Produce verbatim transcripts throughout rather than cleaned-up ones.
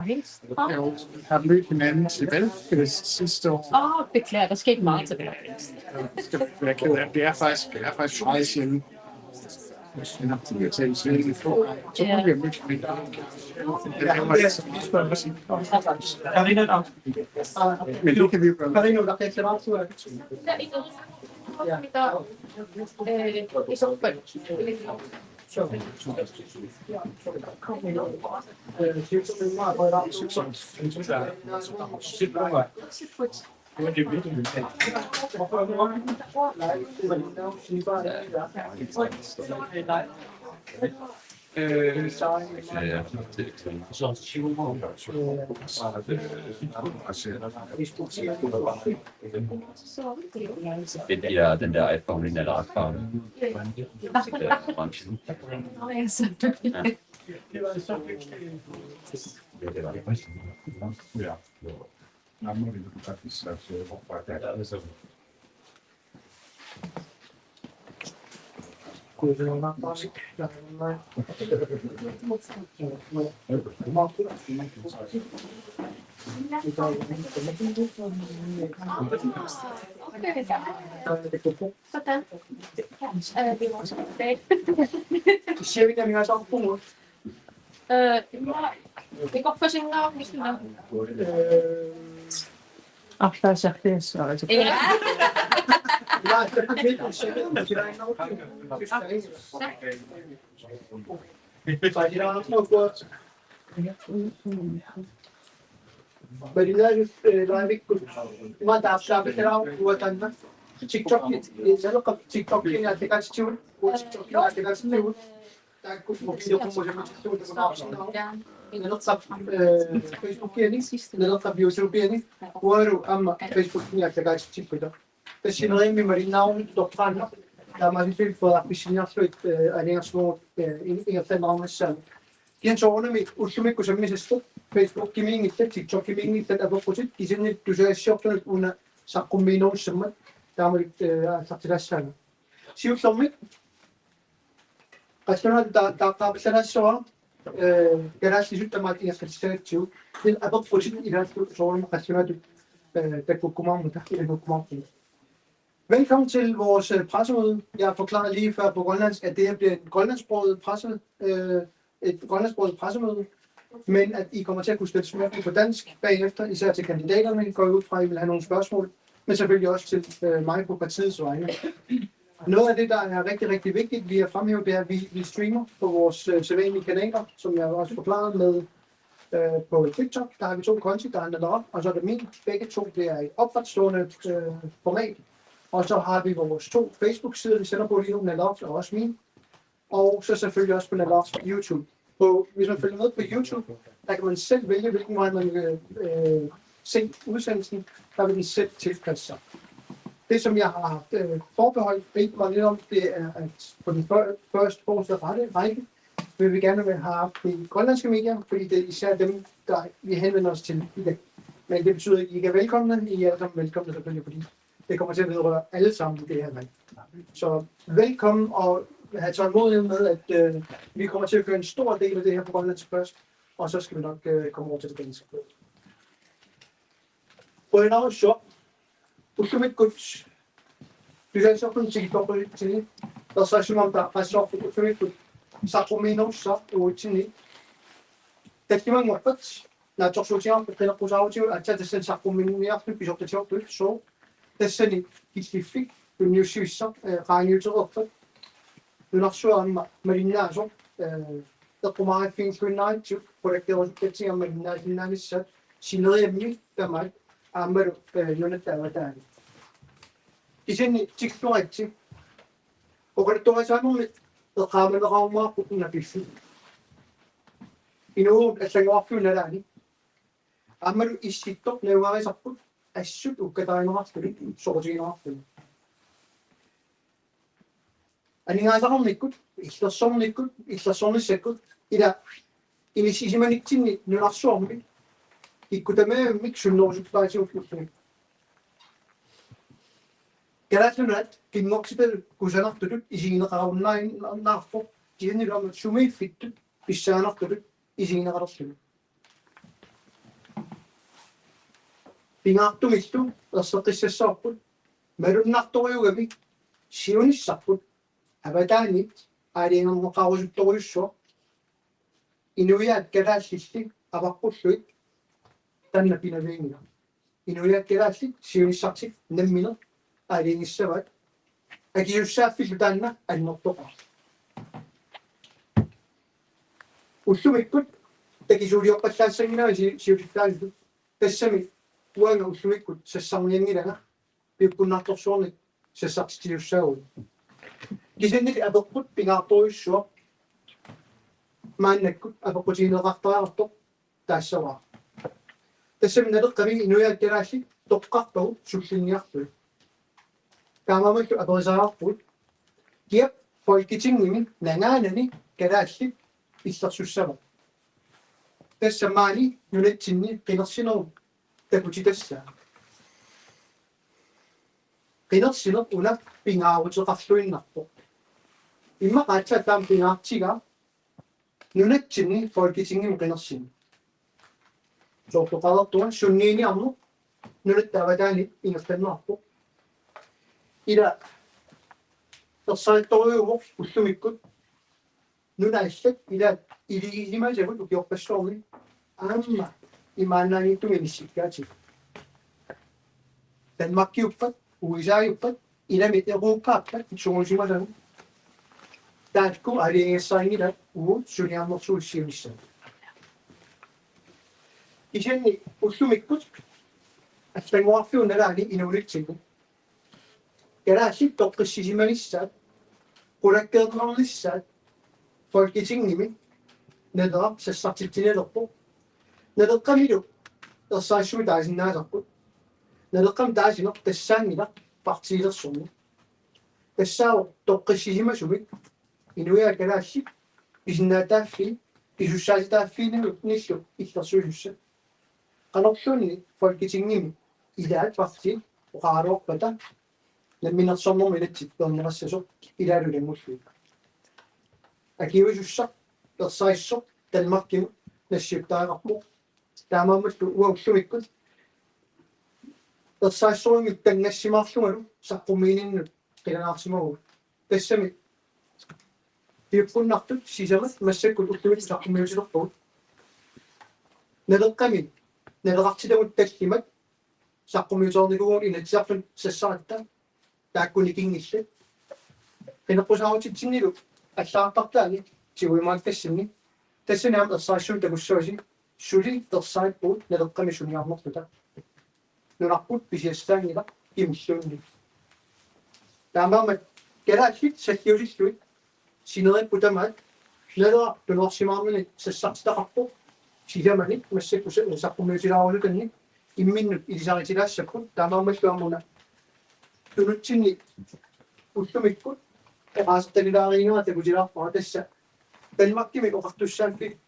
Har mødt hinanden til valgfest sidste år. Åh, oh, beklager, der skete meget til valgfest. Jeg skal være ked af, det er faktisk, det er faktisk meget sjældent. Jeg har talt til en få gange. Så må vi have mødt hinanden. Men det kan vi jo gøre. Ja. Den der, den der iPhone, den der iPhone. Nå, ja, så. Ja. Sådan. Øh, det var så fedt. Øh, det går for sin navn, hvis du vil. Øh, ah, der er sagt det, så altså. Ja. Marina, øh, live-ikkut. Ima taassaaffigilaarukku uanga taanna. TikTok, naleqqap TikTok-inik aallakaatitsivugut, uanga TikTok-inik aallakaatitsivugut. Taakku mobiiliuqqummut usammitillugu takunaarsinnaavoq. Naleqqap, øh, Facebook-iani, naleqqap YouTube-iani, uangalu aamma Facebook-inik aallakaatitsippata. Tassa sineriammi malinnaagutta toqqaannaq taamaasillugit periarfissiniarlugit, øh, aalajangersimavugut, øh, in-, ingerlaannarnissaa. Kisianni soorunami ullumikkut sammisassat Facebook-imiinngillat, TikTok-imiinngillat apeqqutit, kisianni tusagassiortunut una saqqummiinerussammat taamatut, øh, aallartilaassaanga. Siullermik qallunaatut ta-, taaqqaapallanaassavara, øh, kalaallisut tamaat ingerlassagatsigu. Kisianni apeqqutit ilaallu soorunami qallunaatut, øh, takkukkumaarmata, takkukkumaarmata. Velkommen til vores, øh, pressemøde. Jeg forklarede lige før på grønlandsk, at det her bliver en grønlandsksproget presse, øh, et grønlandsksproget pressemøde, men at I kommer til at kunne stille spørgsmål på dansk bagefter, især til kandidaterne. Går jeg ud fra, at I vil have nogle spørgsmål, men selvfølgelig også til, øh, mig på partiets vegne. Noget af det, der er rigtig, rigtig vigtigt, vi har fremhævet, det er, at vi, vi streamer på vores, øh, sædvanlige kanaler, som jeg også forklarede med, øh, på TikTok. Der har vi to konti, der er Naleraq, og så er der min. Begge to, det er et opretstående, øh, format. Og så har vi vores to Facebook-sider, vi sender på lige nu, Naleraq og også min. Og så selvfølgelig også på Naleraqs YouTube. På, hvis man følger med på YouTube, der kan man selv vælge, hvilken vej man vil, øh, se udsendelsen. Der vil den selv tilpasse sig. Det, som jeg har, øh, forbeholdt, bedt mig lidt om, det er, at på den før-, første forreste rette række, vil vi gerne have haft de grønlandske medier, fordi det er især dem, der vi henvender os til i dag. Men det betyder ikke, at I ikke er velkomne. I er alle sammen velkomne selvfølgelig, fordi det kommer til at vedrøre alle sammen, det her valg. Så velkommen, og have tålmodighed med, at, øh, vi kommer til at køre en stor del af det her på grønlandsk først, og så skal vi nok, øh, komme over til det danske. Qujanarsuaq, ullumikkut tusagassiortunut tikilluaqqusitsinni, ersarissumik taaqqaassavarput ullumikkut saqqummiinerussaaq uagutsinnit. Tallimanngorpat naatsorsuutigaarput qineqqusaarutigut aatsaat tassani saqqummiiniarluta pisortatigoortut, sooq tassani killiffik tunniussivissaq, øh, qaangiutereerpat. Nunarsuaq aamma malinnaasoq, øh, eqqumaariffigilluinnaratsigu, qulakkeerusukkatsigu aamma malinnaasinnaanissaat sineriammi tamaat aammalu, øh, nunatta avataani. Kisianni tikilluaritsi. Oqaluttuarisaanermi eqqaamaneqarumaarput una piffissaq. Inuuvugut allanngorarfiup nalaani. Aammalu Issittoq najugaarisarput assut ukkatarineqarluni, soqutigineqarluni. Aningaasaqarnikkut, illersornikkut, illersornissakkut, ila inissisimanitsinni nunarsuarmi kikkut tamarmik sunnerusuttaasigut ullumi. Kalaallit Nunaat pinngortitaq kusanartutut isigineqarunnaarpoq, kisianni aamma sumiiffittut pissanganartutut isigineqalerluni. Pingaartumillu erseqqissassavarput malunnartorujugami siunissarput avataaniit aalajangerneqarusuttorujussuaq inuiaat kalaallilli avaqqullugit taanna pinavianngilaq. Inuiaat kalaallit siunissartik nammineq aalajangissavaat. Akisussaaffillu taanna annertoqaaq. Ullumikkut takisuuliorpallaassanngilanga si-, siulittaasutut. Tassami uanga ullumikkut sassarnianngilanga piukkunnartorsuarnik sassartitsisussaavugut. Kisiannili apeqqut pingaartorujussuaq maannakkut apeqqutigineqartariaqartoq taassavara. Tassami Naleqqami inuiaat kalaallit toqqarpagut sullinniarlugit. Taamaammallu aperisariaqarpugut: Kiap Folketingimi nangaanani kalaallit illersussava? Tassa maani nunatsinni qinersinerup takutitassaa. Qinersineq una pingaaruteqarluinnarpoq. Immaqa aatsaat taama pingaartigaa nunatsinni Folketingimi qinersineq. Soorlu oqareertunga sunniiniarneq nunatta avataaniit ingerlanneqarpoq. Ila ersarittorujuuvoq ullumikkut nunat allat ilaat iligisimasagut ukiorpassuarni aamma imaannaanngitsumik inissikkaatigut. Danmarkiuppat, U S A-uppat, ilami Europaappat sungiusimasagut. Taakku aalajangigassarinngilaat uagut suniarnersugut siunissami. Kisianni ullumikkut allanngorarfiup nalaani inuunitsinni kalaallit toqqissisimanissaat, qulakkeerneqarnissaat Folketingimi Naleraq sassartitsinialerpoq. Naleqqamilu ersarissumik taasinnaasarput. Naleqqami taasineq tassaanngilaq partiilersorneq. Tassaavoq toqqissisimasumik inuiaat kalaallit pisinnaatitaaffii, pisussaatitaaffiinillu illersuisussat. Qanorluunniit Folketingimi ilaat partiit oqaraluarpata namminersornermut inatsit peerneqassasoq ilaalu ilanngullugit. Akiuisussaq ersarissoq Danmarkimut nassiuttariaqarpoq. Taamaammallu uagut ullumikkut ersarissorujussuarmik tanngassimaarlungalu saqqummiininnut qilanaarsimavugut. Tassami piukkunnartut sisamat massakkut ullumikkut saqqummiutilerpagut. Naleqqami naleqartitamut tallimat saqqummiutereernikuuvugut Inatsisartuni sassaratta taakku nikinngillat. Qineqqusaarutitsinnilu allagartartaani tiguimaartassinni tassani aamma ersarissummik takussavasi suli ersarissuugut Naleqqami suniarnerluta. Nunarput pisiassaanngilaq kimilluunniit. Taamaammat kalaallit salliutillugit sineripput tamaat Naleraq tunuarsimaarnani sassartitaqarpoq sisamanik massakkut sa-, saqqummiutilaarusutannik imminnut ilisaritilaassapput taamaammallu aamma una tunutsinni ullumikkut oqaasertalilaariinnarnera takutilaarpara tassa Danmarkimi oqartussaaffik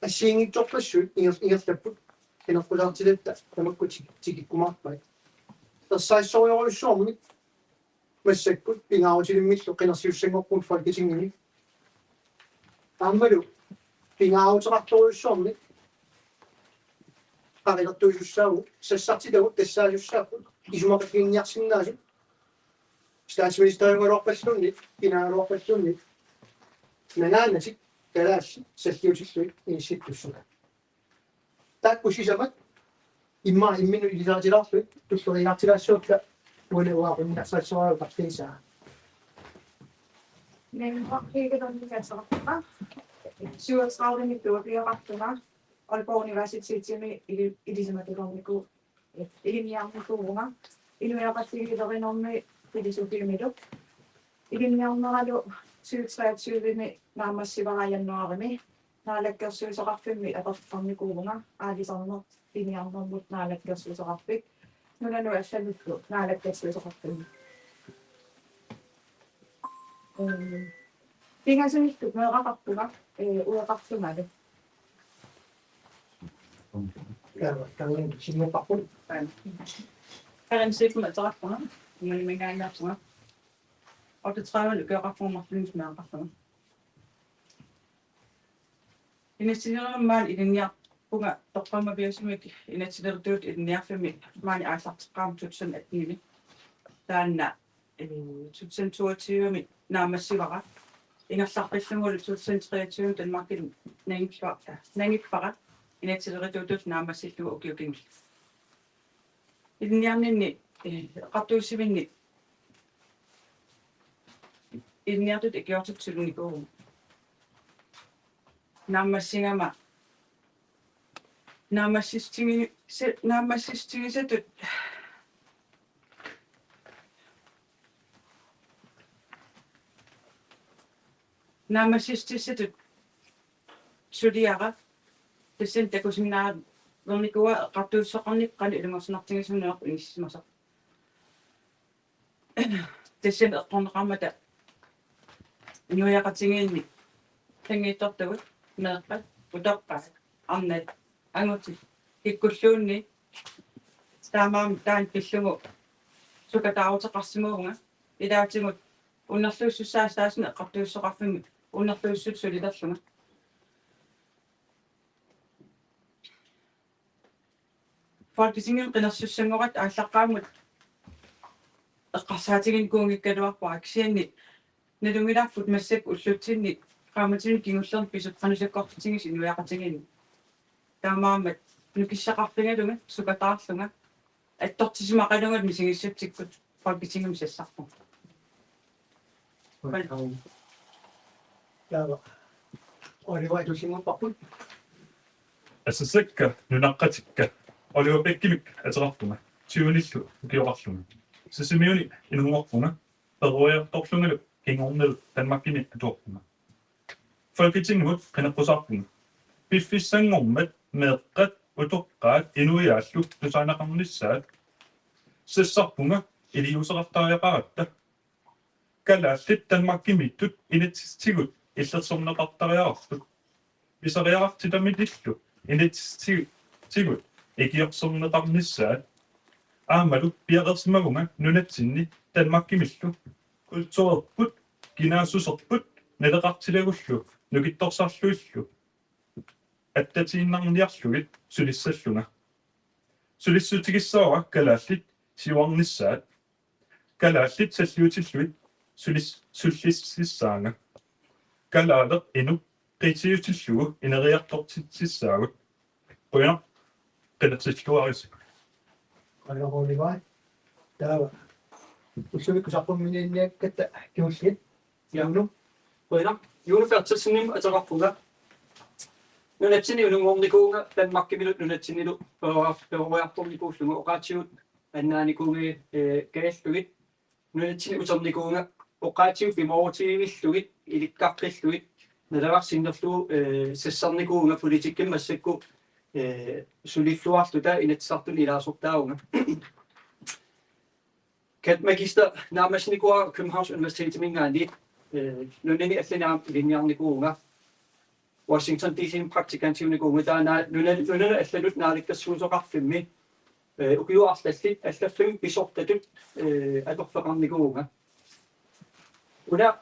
assigiinngitsorpassuit inger-, ingerlapput qineqqusaartitatta tamakku ti-, tikikkumaarpaat. Ersarissorujorujussuarmik massakkut pingaarutilimmillu qinersisussanngorpugut Folketingimi. Aammalu pingaaruteqartorujussuarmik qarilertuisussaavugut sassartitagut tassaasussaapput isumaqatiginninniarsinnaasut statsministeriugaluarpalluunniit, kinaagaluarpalluunniit, nanaanatik kalaallit salliutillugit inissittussat. Taakku sisamat immaqa imminnut ilisaritilaarlugit tulleriiaartilaassuakka uani uaaqunniarsaassavara partiisaa. Nangorpiigitorniassavarpara. Syvogtredive-mi tuapiaqartunga Aalborg Universitetimi ili-, ilisimatulerniku-, ilinniarnikuuvunga. Inuiaqatigiilerinermi filosofiimilu. Ilinniarneralu syv treogtyve-mi naammassivara januaarimi. Naalakkersuisoqarfimmi atorfernikuuvunga aalisarneq piniarnermut naalakkersuisoqarfik. Nunanut allanullu naalakkersuisoqarfimmi. Ehm, pingasunillu meeraqarpunga, eh, ueqartungalu. Karin Seebummi ateqarpunga, Inuit Mingaanniarpunga. Otteogtredive-mi ukioqarpunga, marlunnik meeraqarpunga. Inatsisartuni maani ilinniar-, Uanga toqqammaviusumik inatsisilerituut ilinniarfimmi maani aallarteqqaarama to tusind atten-imi. Taanna eh, to tusind toogtyve-mi naammassivara. Ingerlaqqillugulu to tusind treogtyve Danmarkimi nangippara, nangippara inatsisilerituutut naammassillugu ukiut kingulliit. Ilinniarninni eh, eqqartuussivinni ilinniartut ikiortut sulinikuuvugut. Naammassigama naammassissutigi-, se-, naammassissutigisatut naammassissutissatut suliara. Tassani takusinnaalernikuuara eqqartuussisoqarnikkut qanoq ilungersunartigisumik nunarput inissisimasoq. Tassani eqqorneqarmata inuiaqatigiinni qinngitsortugut, meeqqat, utoqqaat, arnat, angutit, kikkulluunniit, taamaammat taanna pillugu sukataaruteqarsimavunga. Ilaatigut unnerluussusaa taassuuna eqqartuussisoqarfimmi unnerluussisutut sulilerlunga. Folketingimi qinersisussanngorluta aallaqqaammut eqqarsaatiginikuunngikkaluarpara, kisianni nalunngilarput massakkut ullutsinni qaammatini kingullerni pisut qanoq sakkortutigisut inuiaqatigiinni. Taamaammat nukissaqarfigalunga, sukataarlunga, attortissimaqalunga misigissutsikkut Folketingimi sassarpunga. Taava Oliver tullinnguupparput. Asasakka nunaqqatikka. Oliver Bechimik ateqarpunga. Tyvenillu ukioqarlunga. Sisimiuni inunngorpunga. Peroriartorlungalu kingornalu Danmarkimi atuarpunga. Folketingimut qineqqusaarpunga. Piffissanngormat meeqqat, utoqqaat inuiaallu tusaaneqarnissaat sassarpunga iliuuseqartariaqaratta. Kalaallit Danmarkimiittut inatsisitigut illersorneqartariaqarput. Pisariaqartitamilillu inatsisitigut ikiorserneqarnissaat. Aammalu piareersimavunga nunatsinni Danmarkimillu kulturerput, kinaassuserput naleqartilagullu nukittorsarlugillu attatiinnarniarlugit sulissallunga. Sulissutigissavara kalaallit siuarnissaat. Kalaallit salliutillugit sulis-, sullississaanga. Kalaaleq inuk qitiutillugu ineriartortitsissaagut. Qujanaq qinersilluarisi. Qujanaq Oliver. Taava ullumikkut saqqummiunniakkatta kingulliit. Juno. Qujanaq. Juno Berthelsenimik ateqarpunga. Nunatsinni inunngornikuuvunga Danmarkimilu nunatsinnilu peroriar-, peroriartornikuullunga, oqaatsigut annaanikuugit, eh, kajallugit. Nunatsinni uternikuuvunga, oqaatsigut pimoorutigivillugit, ilikkaqqillugit, naleraq sinnerlugu, eh, sassarnikuuvunga, politikkimi massakkut, eh, sulilluarluta Inatsisartuni ilaasortaavunga. Kant magister naammassinikuuara Københavns Universitetiminngaanniit, eh, nunani allani aamma ilinniarnikuuvunga. Washington D C-mi praktikantiunikuuvunga, taanna nuna-, nunanut allanut naalakkersuisoqarfimmi, eh, ukiut arlallit allaffimmi pisortatut, eh, atorfeqarnikuuvunga. Una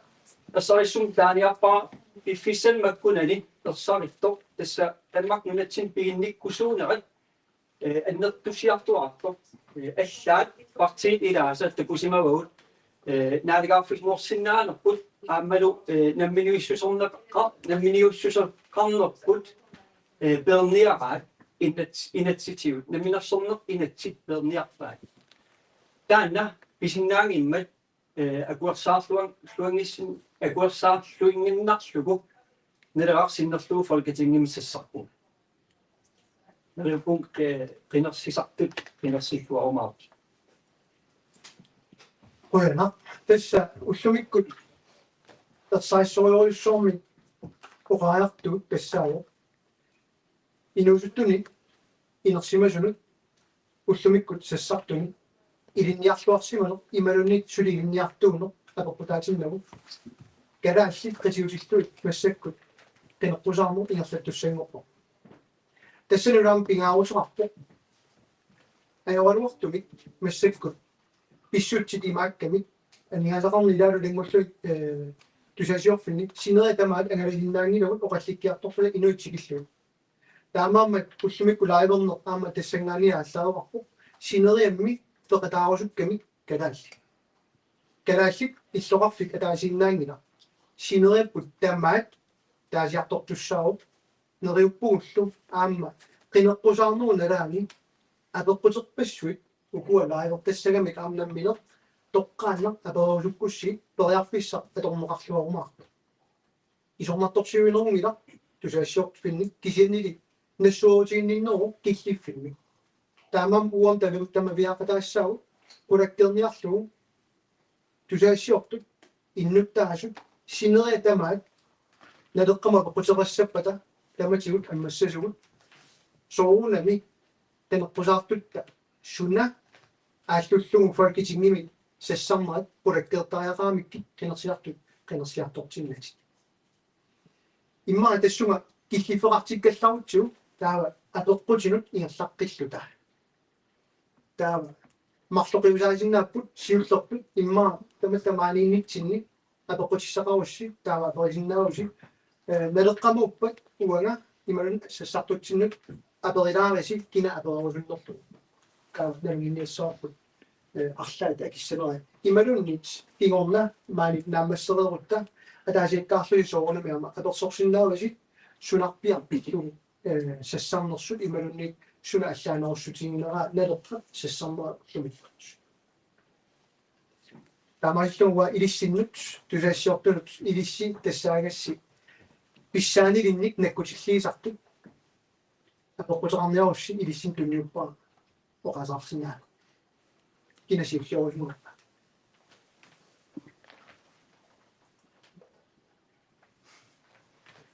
ersarissumik taaniarpara piffissami makkunani ersarittoq, tassa Danmarkip nunatsinni piginnikkusuunerat, eh, annertusiartuaartoq. Eh, allaat partiit ilaasa takusimavagut, eh, naalagaaffigineqarsinnaanerput aammalu, eh, namminiussuserneqa-, namminiussuseqarnerput, eh, peerniaraat inat-, inatsisitigut. Namminersorneq inatsit peerniarpaat. Taanna pisinnaanngimmat, eh, akuersaarluan-, luangissin-, akuersaarluinnarlugu naleraq sinnerlugu Folketingimi sassarpunga. Neriuppunga, eh, qinersisartut qinersilluarumaarput. Qujanaq. Tassa ullumikkut ersarissorujussuarmik oqariartuut tassaavoq inuusuttuni inersimasunut ullumikkut sassartuni ilinniarluarsimaneq imaluunniit suli ilinniartuuneq apeqqutaatinnagu. Kalaallit qitiutillugit massakkut qineqqusaarneq ingerlattussanngorpoq. Tassani una aamma pingaaruteqarpoq ajoraluartumik massakkut pissutsit imaakkamik aningaasaqarneq ilaalu ilanngullugit, eh, tusagassiorfinni sineriak tamaat angalasinnaanngilagut oqallikkiartorlugit inuit tikillugit. Taamaammat ullumikkut live-erneq aamma tassanngaanniit aallaaveqarpoq. Sineriammi peqataarusukkamik kalaallit. Kalaallit illoqarfik ataasiinnaanngilaq. Sineriapput tamaat taasiartortussaavoq. Neriuppugullu aamma qineqqusaarnerup nalaani apeqquterpassuit ukua live-ertassagamik aamma nammineq toqqaannaq apererusukkussigit periarfissaq atorneqarluarumaarpoq. Isornartorsiuinerunngilaq tusagassiortunik kisiannili nassuerutiginninneruvoq killiffimmik. Taamaammat uagut taviuttama viaqataassaagut qulakkeerniarlugu tusagassiortut innuttaasut sineriak tamaat Naleqqamut apeqquteqassappata tamatigut ammassasugut soorunami qineqqusaartutta suna aallullugu Folketingimi sassarnerat qulakkeertariaqaramikkit qinersisartut qinersiartortinnatik. Immaqa tassunga killiffeqartikkallarutsigu taava apeqqutinut ingerlaqqilluta. Taava marloqiusaasinnaapput siullertut immaqa tamatta maaniinnitsinni apeqqutissaqarussi taava aperisinnaavusi, eh, Naleqqamuuppat uanga imaluunniit sassartutsinnut aperilaarisi kina apererusunnerlugu. Taava nalunnginniassavarput, eh, arlaat akissanerai. Imaluunniit kingorna maani naammassereerutta ataasiakkaarlusi soorunami aamma apersorsinnaavasi sunarpiaq pillugu, eh, sassarnersut imaluunniit suna allaanerussutigineraa Naleqqap sassarnera ullumikkut. Taamaalillunga ilissinnut tusagassiortunut ilissi tassaagassi pissaanilinnik nakkutilliisartut apeqquteqarniarussi ilissinnut tunniuppara oqaaseqarsinnaalluni. Kina siulliorujussuuvoq.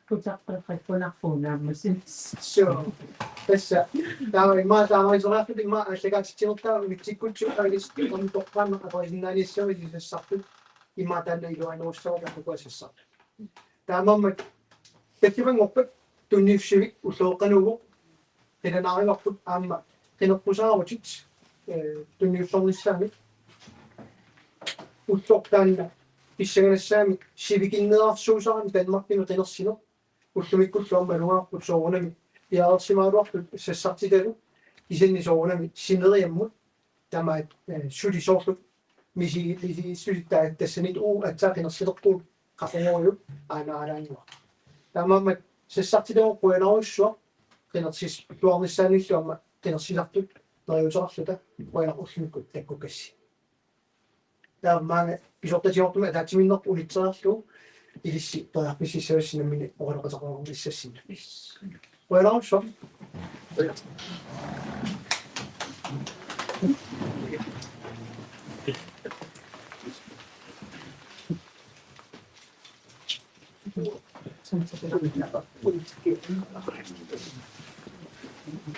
Kusaqqaqqakkunarpugut naammassinis. Suu. Tassa. Taava immaqa taamaalisoriarluta immaqa aallakaatitsinertaa unitsikkutsigu aalisitsi on toqqaannaq aperisinnaaniassammat sassartut. Immaqa taanna iluanerussavat ukua sassartut. Taamaammat takimanngorpat tunniussivik ulloqeqqanut uku qilanaarivarput aamma qineqqusaarutit, eh, tunniussarnissaannik. Ulloq taanna pissanganassaammi sivikinnerarsuusarami Danmarkimi qinersineq. Ullumikkullu aamma malugaarput soorunami piareersimagaluartut sassartitalu kisianni soorunami sineriammut tamaat, eh, suli soorlu misi-, misigissusittaat tassaniittut uagut aatsaat qinersilerpugut qaffaguujuk aanaalaannguaq. Taamaammat sassartitagooq qujanarujussuaq qinersis-, -luarnissaanillu aamma qinersisartut neriuuteqarluta qujanaq ullumikkut takkukkassi. Taava maanga pisortatigoortumik ataatsimiinnerput unitseriarlugu ilissi periarfississavassi nammineq oqaloqateqarnissassinnik. Qujanarsuaq.